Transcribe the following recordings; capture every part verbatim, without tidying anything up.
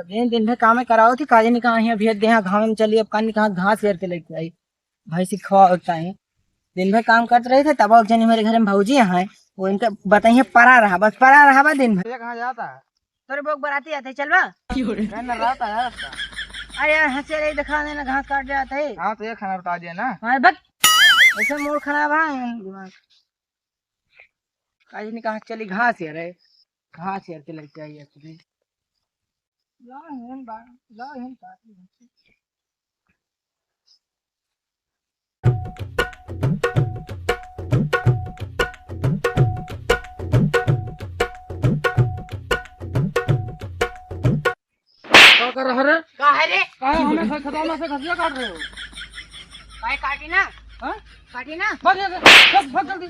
दिन, दिन भर काम करावत ही, काजे नहीं कहाँ यहाँ भेज दे, यहाँ घाम में चली, अब कान कहाँ घास हेर के लेके आई, भैंसी खवा होता है। दिन भर काम करत रहे थे, तब एक जनी मेरे घर में भौजी हैं, वो इनका बताइए, परा रहा, बस परा रहा बा दिन भर। ये कहाँ जाता है? तोरे बोक बराती आते, चल बा। क्यों रे? कहना रहता है उसका। अरे यार, हंसे रही, दिखा देना, घास काट जाता है। हाँ, तो ये खाना बता दिया ना। हाँ, बक। ऐसे मूड खराब है, दिमाग। काहे नहीं कहाँ चली घास यार है। घास यार के लेके आई है तुझे। ला है बा, ला है बा। का कर रहा रे? का है रे? काहे हमें ख-, खतौना से घसिया काट रहे हो? काहे काटी ना? हाँ? काटी ना? भाग, भाग, भाग, भाग जल्दी।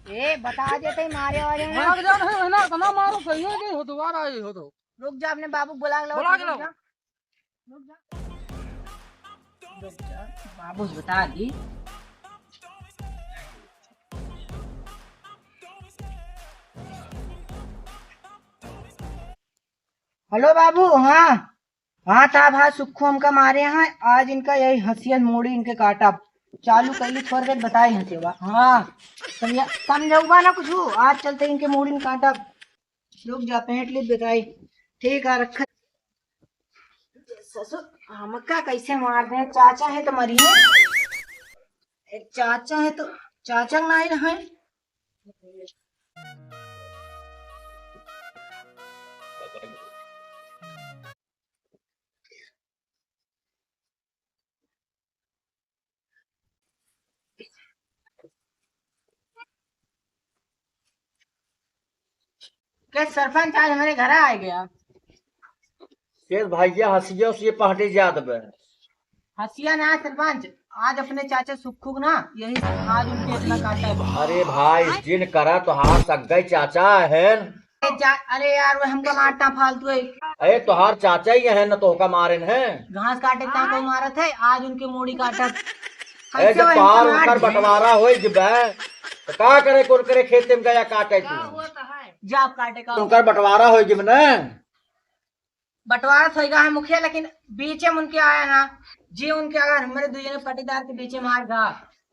ए, बता देते ही मारे वाले ना। भाग जाओ, नहीं, है ना, इतना मारो, सही हो गई हो, दोबारा आई हो तो। रुक जा, अपने बाबू को बुला के लाओ, बुला के रुक लाओ। जा। रुक जा। रुक जा, बाबू से बता दी। हेलो बाबू, हाँ। हाँ, था भा सुक्खू हमका मारे हैं, आज इनका यही हंसियन मूड़ी इनके काटब। चालू कर ली, थोड़ी देर बताई हंसेवा। हाँ, समझा, समझौबा ना कुछ, आज चलते इनके मूड़ी काटब। रुक जा, पेंट ली बताई। ठीक है, रख। ससुर, हमका कैसे मार दे? चाचा है तो मरिए। ए, चाचा है तो, चाचा नहीं है। के सरपंच आज हमारे घर आ गया। के भैया हंसिया उसिया पहटे जात बे। हंसिया ना सरपंच, आज अपने चाचा सुक्खू को ना, यही से आज उनके इतना काटा है। अरे भाई, जिन करा तोहार सग्गई चाचा है। अरे चा-, अरे यार, वो हमका मारता फालतू है। अरे तोहार चाचा ही है ना, तो का मारे है। घास काटे ता को मारत है, आज उनके मूड़ी काटत। अरे कैसे जब वो तोहार हमका उनकर मार दी? बंटवारा होई जबे, तो का करे, कौन करे खेते में गया काटे तू? जा आप काटे का। तो उनकर बंटवारा होई जब ना। बंटवारा तो होइगा है मुखिया, लेकिन बीचे में उनके आया ना, जे उनके अगर हमारे दुइये पटीदार के बीचे में आएगा,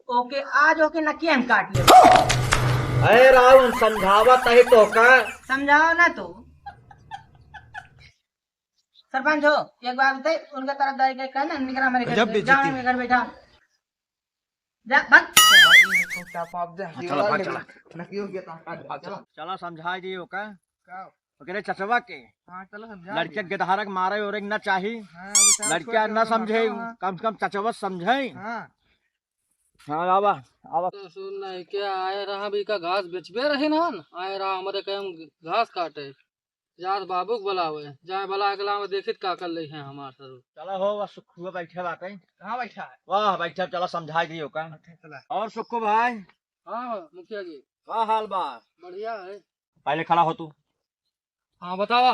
ओके, आज ओके नकिया हम काट लेबे। अरे राहुल, हम समझावत है तो का? समझाओ ना तो। सरपंच हो, एक बात बताई, उनका तरफदारी के कहना, निकला हमारे घर गजब से, बेइज्जती जाओ है। हमारे घर बैठा। जा, भाग। क्या पाप दे, हाँ, चला, भाग, चला। नकियो के ता, भाग, चला। चला, समझाई दियो का? का? ओकरे चचवा के। हाँ, चलो, समझा लड़किया दिया। गेदहारक मारे ओरे न चाही। हाँ, वो सारा लड़किया छोड़ के ना हम समझे, भागता हूँ। कम से कम चचवा समझे। हाँ। हाँ, आवा, आवा। तो सुन नहीं, क्या आए रहा भी का घास बेचबे रही ना, आए रहा हमारे कहे हम घास काटे। जात बाबू के बुलावे, जाए बुला के लावे, देखित का कर ले है हमार सरू। चला हो, वह सुखुआ बैठे बाटे। कहाँ बैठा है? वाह, बैठा, चला समझाई दियो का। अच्छा, चला। और सुखू भाई? हाँ, मुखिया जी। का हाल बा? बढ़िया है। पहले खड़ा हो तू। हाँ, बतावा।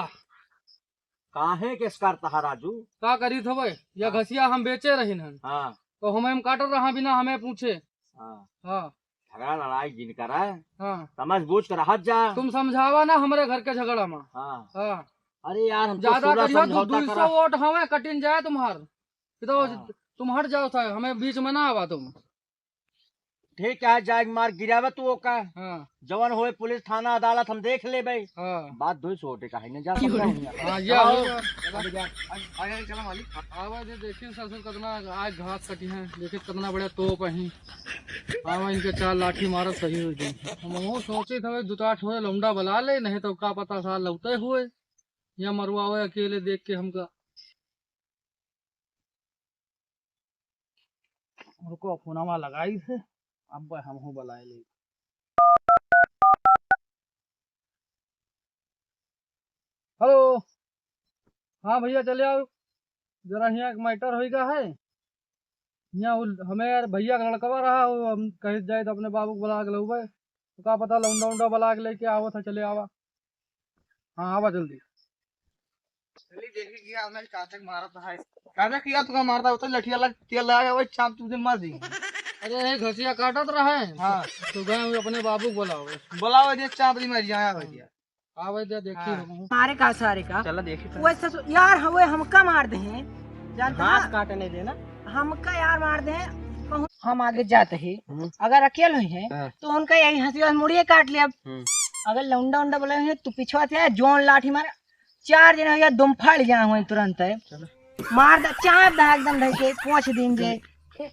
काहे के स्कार तहा राजू? का करी थो भाई? या हाँ। घसिया हम बेचे रहिन हन। हाँ। तो हमें हम काटत रहा बिना हमें पूछे। हाँ। हाँ। झगड़ा लड़ाई जिन करा। हाँ। समझ बूझ के रहत जा। तुम समझावा ना हमरे घर के झगड़ा में। हाँ। हाँ। अरे यार, हम तो ज्यादा सुलह करियो तो समझौता दुई सौ करा। वोट हवे कटिन जाए तुम्हार। कि तो हाँ। तुम हट जाओ था, हमें बीच में ना आवा तुम। ठीक है, जाए मार गिरावे तू ओका। हाँ। जवन होए पुलिस थाना अदालत हम देख लेबे। हाँ। बात दो सौ वोटे का है ना, जा समझा हुआ। हाँ, या आओ। हो गया। चलो। आगे, आगे चलो मालिक। आवा जे देखिन ससुर कितना आज घास कटी है, देखिन कितना बड़ा तोप है। आवा इनके चार लाठी मारत सही हो जाए। हम वो सोचे थे दुटा ठोए लौंडा बुला ले, नहीं तो का पता साल लौटे हुए या मरवावे अकेले देख के हमका। रुको, फोनवा लगाई थे, अब हम हो बुलाए ले। हेलो, हाँ भैया, चले आओ, जरा यहाँ एक मैटर होई का है। यहाँ उ-, हमें यार भैया का लड़कवा रहा, वो हम कहे जाए तो अपने बाबू को बुला के लउबे, तो का पता लौंडा उंडा बुला के लेके आवत है, चले आवा। हाँ, आवा जल्दी। चली देखी किया हमने काचक मारत है। काचक किया तुका मारता, उतर लठिया लग, तेल लगा, वही चांद तुझे मार दी। अरे, ये घसिया काटत रहे। हाँ। तो गए हुए अपने बाबू को बुलावे। बुलावे जे चांद दी मार जाया भैया। आवे दे, देखी हाँ। हम। मारे का सारे का? चला देखी तो। वैसे सो-, यार, हवे हमका मार दे हैं। जानता घास है? काटे नहीं देना। हमका यार मार दे हैं। बहुत हम आगे जाते ही। हम्म। अगर अकेल हुई है, हाँ। तो उनका यही हंसी मुड़िए काट लिया। हम्म। अगर लौंडा उंडा बोले हुए, तू पिछवा से आ, जोन लाठी मार, चार जने हो या दुम फाड़ गया हुए तुरंत है। चलो। मार दा, चाप दा एकदम धर के, पोंछ दिन जे।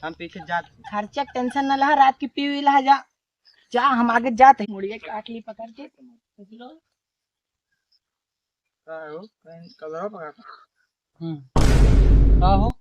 हम पीछे जात। खर्चा के tension न लहा, रात की पीवी लहा जा। जा, हम आगे जात है। मुड़िए काट ली पकड़ के। का हो? कहीं कलरवा पकड़ा था? हम्म। का हो?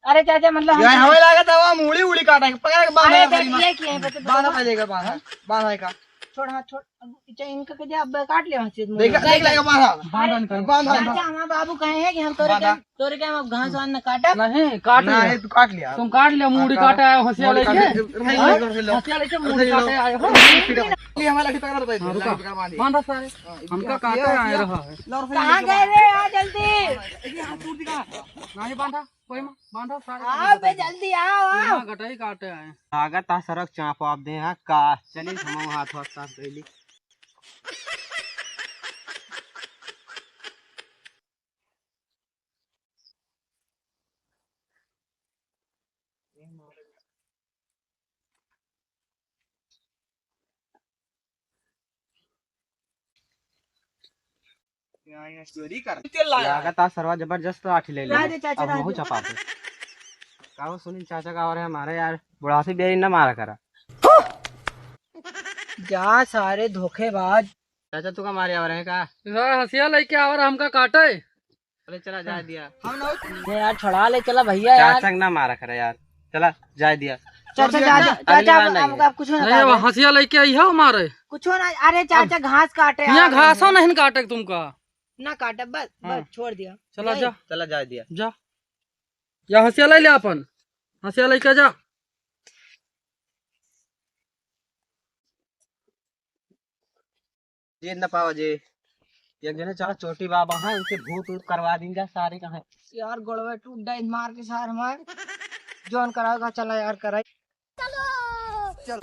अरे चाचा, मतलब हम यार, हमें लागत हवा मुड़ी उड़ी काटा है, पकड़ के बांधा अरे है, बड़ी ये मार। क्या है, बता, बांधा बता। पहले का बांधा, बांधा है का? छोड़, हाँ, छोड़। अब इनका कह दिया, अब काट ले वहाँ से मुड़ी। देख, देख लेगा बांधा। बांधा अरे, निकाल। बांधा, चाचा, बांधा। हमारे बाबू कहे हैं कि हम तोरे बांधा। के, तोरे के हम अब घास वान न काटब। नहीं, काट ना, लिया। ये तू काट लिया। तुम काट लिया, हाँ, मुड़ी काट। काटे आए हो, हंसिया मुड़ी लेके। काटे, रहे, हाँ? रहे, रहे, रहे। हंसिया लेके मुड़ी रहे, काटे रहे। आए हो। ये हमारा लाठी पकड़ रहे, हाँ, रुका। लाठी पकड़ बांध दिया। बांधा सारे। हाँ, हमका इनका काटे आए रहा है। कहाँ गए रे? आ जल्दी। ये हाथ टूट दिखा। नहीं बांधा, कोई मा-, बांधा सारे। आओ बे, जल्दी आओ, आओ। यहाँ गटाई काटे आए। लागत आ सरक चाप आप दे, हाँ का? चलिए, हम हाथ वाथ साफ कर ली। यहाँ, यहाँ चोरी कर। लागत आज सरवा जबरदस्त लाठी ले ले। राधे चाचा, अब राधे। मुँह चपा दे। का हो सुनील चाचा का और है हमारे यार, बुढ़ापे बेरी न मारा करा। जा सारे धोखेबाज। चाचा तू का मारे आ रहे हैं का? यार हंसिया लेके आ रहा हमका काटे। अरे चला जा दिया। हम ना अरे यार छोड़ा ले चला भैया यार। चाचा के ना मारा करे यार। चला जा दिया। चाचा जा दिया। चाचा अब, अब कुछ ना नहीं, अब हंसिया लेके आई है मारे। कुछ ना, अरे चाचा घास काटे यहाँ यार। घासो नहीं काटे तुमका। ना काटे बस, हाँ। बस छोड़ दिया। चला जा। चला जा दिया। जा। या हंसिया ले ले अपन। हंसिया लेके जा। जीत न पावा जी। एक जने चला चोटी बाबा हैं, इनसे भूत ऊत करवा दीन जा सारे कहाँ। यार गोड़वे टूट जाए मार के सार हमार। जौन कराओगा चला यार कराई। चलो। चल।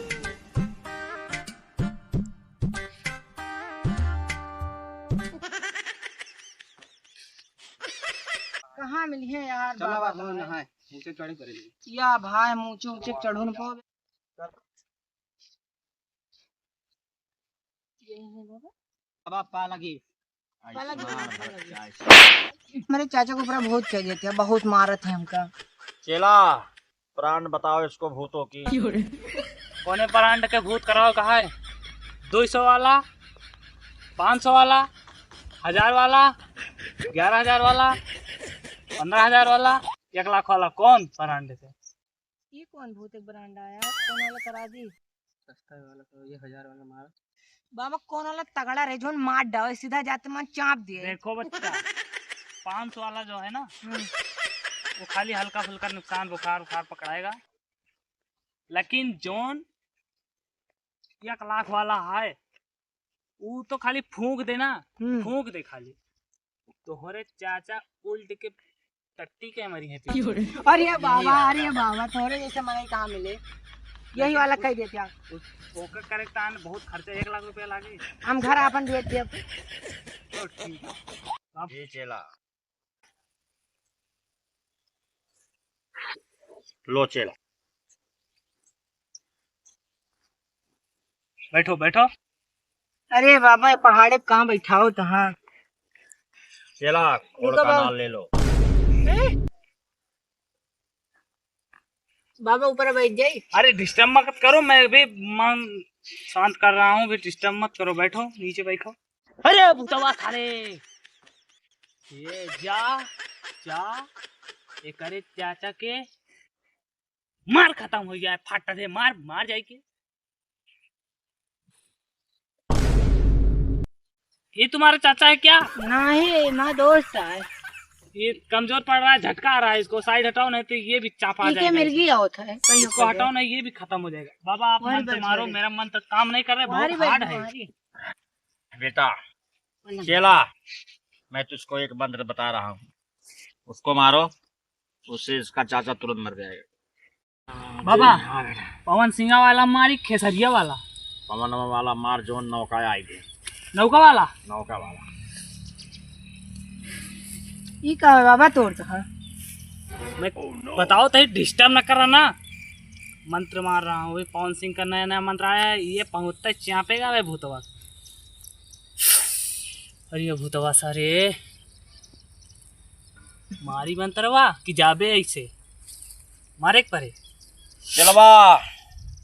कहाँ मिली है यार चला बाबा बाबा भाई? नहाए, ऊंचे चढ़े पड़ेगी। या भाई हम ऊंचे ऊंचे चढ़ू न पावे। अब आप पा लगी। पा लगी, आयुष्मान पा लगी। हमारे चाचा को पूरा बहुत कह देते हैं, बहुत मारत है हमका। चेला, brand बताओ इसको भूतों की। क्यों रे? कौने brand के भूत कराओ कहा है? दो सौ वाला, पाँच सौ वाला, हजार वाला, ग्यारह हजार वाला, पन्द्रह हजार वाला, एक लाख वाला, कौन brand के? ये कौन भूत एक brand आया? कौन वाला करा दी? सस्ता वाला करो, ये हजार वाला मारो। बाबा कौन वाला तगड़ा रहे, जोन मार डावे, सीधा जाते मन चाप दिए। देखो बच्चा, पाँच सौ वाला जो है ना, हम्म। वो खाली हल्का फुल्का नुकसान, बुखार उखार पकड़ाएगा, लेकिन जोन एक लाख वाला है, ऊ तो खाली फूंक देना, हम्म। फूंक दे खाली। तोहरे चाचा उल्ट के टट्टी के मरी है पीछे। अरे बाबा, अरे बाबा, तोहरे जैसे मनई कहाँ मिले? यही वाला कह देते आप। ओकर करेक्ट आन बहुत खर्चा, एक लाख रुपया लागे। हम घर आपन भेज देब। तो ठीक है। अब ये चेला। लो चेला। बैठो, बैठो। अरे बाबा, ये पहाड़े पे कहाँ बैठाओ तहाँ? चेला, खोड़ रुको का बाबा। नाल ले लो। ए? बाबा ऊपर बैठ जाई। अरे disturb मत करो, मैं भी मन शांत कर रहा हूँ, भी disturb मत करो, बैठो, नीचे बैठो। अरे भूतवा साले, ये जा, जा, ये करे चाचा के मार खतम हो जाए, फाटा से मार, मार जाए के। ये तुम्हारा चाचा है क्या? नहीं, हमारा दोस्त है। ये कमजोर पड़ रहा है, झटका आ रहा है इसको, side हटाओ, नहीं तो ये भी चापा इनके जाएगा। मिर्गी आवत है, कहीं इसको ऊपर हटाओ है। ना, ये भी खतम हो जाएगा। बाबा, आप वही मंत्र बैठो, मारो, वही। मेरा मंत्र काम नहीं कर रहा है, वही बहुत hard बैठो, है। वही। बेटा, बोलो। चेला, मैं तुझको एक मंत्र बता रहा हूँ, उसको मारो, उससे इसका चाचा तुरंत मर जाएगा। बाबा, हाँ बेटा। पवन सिंह वाला मारी, खेसरिया वाला। पवन वाला मार, जोन नौका आई गए। नौका वाला। नौका वाला। ई का है बाबा तोर तो, हाँ? मैं बताओ तो, डिस्टर्ब न करा ना। मंत्र मार रहा हूँ, ये पवन सिंह का नया नया मंत्र आया है, ये पहुँचता चापेगा बे भूतवा। अरे ये भूतवा सारे, मारी मंत्रवा कि जाबे ऐसे, मारे के परे। चलवा।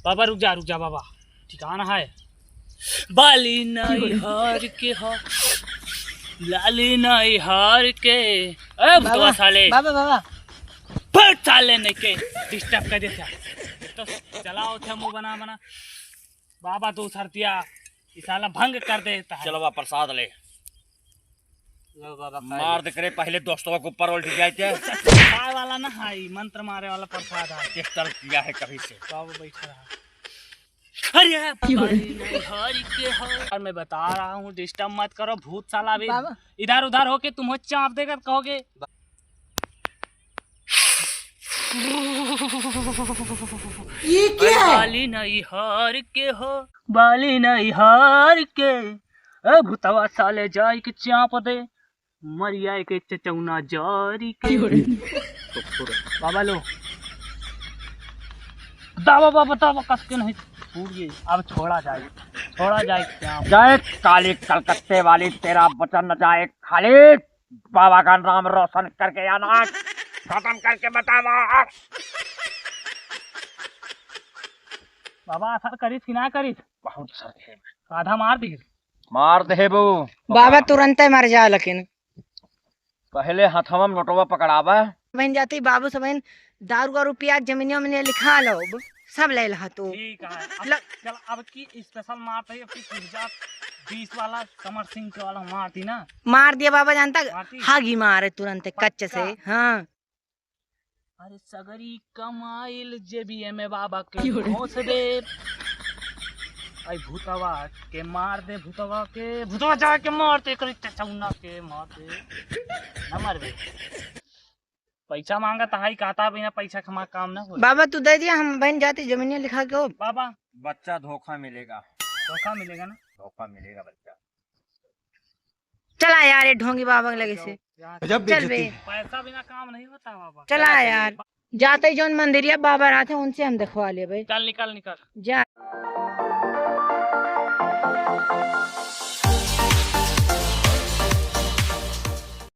बाबा रुक जा, रुक जा बाबा, ठिकाना है। बाली नाई हार के हो, लाली नाई हार के। ए भूतवा बाबा, साले। बाबा, बाबा। फट साले नहीं के डिस्टर्ब कर देता। तो चलाओ थे मुंह बना बना। बाबा दो सरतिया, ई साला भंग कर देता है। चलवा प्रसाद ले। लो बाबा, खा मार ले। दे करे पहले दोस्तवा के ऊपर उल्ट जाए थे। खाए वाला ना है, ई मंत्र मारे वाला प्रसाद है। डिस्टर्ब किया है कभी से। बाबा बैठा रहा। अरे बाबा, हरि के हो। और मैं बता रहा हूँ, डिस्टर्ब मत करो, भूत साला भी बाबा। इधर उधर होके तुम हो चाप देगा, कहोगे। ये क्या अरे है? बाली नहीं हार के हो, बाली नहीं हार के, ए भूतवा साले जाई के चाप दे, मरिया के चचौना जारी के। बाबा लो, दाबा बाबा दाबा कस के नहीं, टूट गई। अब छोड़ा जाए, छोड़ा जाए क्या? जय काली कलकत्ते वाली, तेरा वचन न जाए खाली। बाबा का नाम रोशन करके आना, खत्म करके बतावा। बाबा असर करिस कि ना करिस? बहुत असर है। आधा मार दी। मार दे बो। बाबा तुरंते मर जा, लेकिन पहले हथवा में नोटवा पकड़ावा। बहन जाती बाबू से बहन दारू का रुपया जमीनिया में लिखा लो, सब ले लहा तू। ठीक है। अब ल- चल, अब की स्पेशल मार दे, अब की गिरजा बीस वाला समर सिंह के वाला मार दी ना। मार दिया बाबा, जानता मार दी? हागी मारे तुरंत कच्चे से। पक्का? हाँ। अरे सगरी कमाइल जेबिये में बाबा के क्यों रे? घोंस दे। आई भूतवा के मार दे, भूतवा के, भूतवा जाके मार दे, करी चचौना के मार दे। न मरबे। पैसा मांगा त हाई कहता बिना पैसा खमा काम ना हो। बाबा तू दे दिया, हम बहन जाती जमीनिया लिखा के हो। बाबा। बच्चा धोखा मिलेगा। धोखा मिलेगा ना? धोखा मिलेगा बच्चा। चला यार, ये ढोंगी बाबा के लगे से। यार, गजब चल बेइज्जती बे। है। पैसा बिना काम नहीं होता बाबा। चला यार, जाते ही जौन मंदिरिया बाबा रहते हैं, उनसे हम दिखवा लेबे। चल निकल, निकल। जा।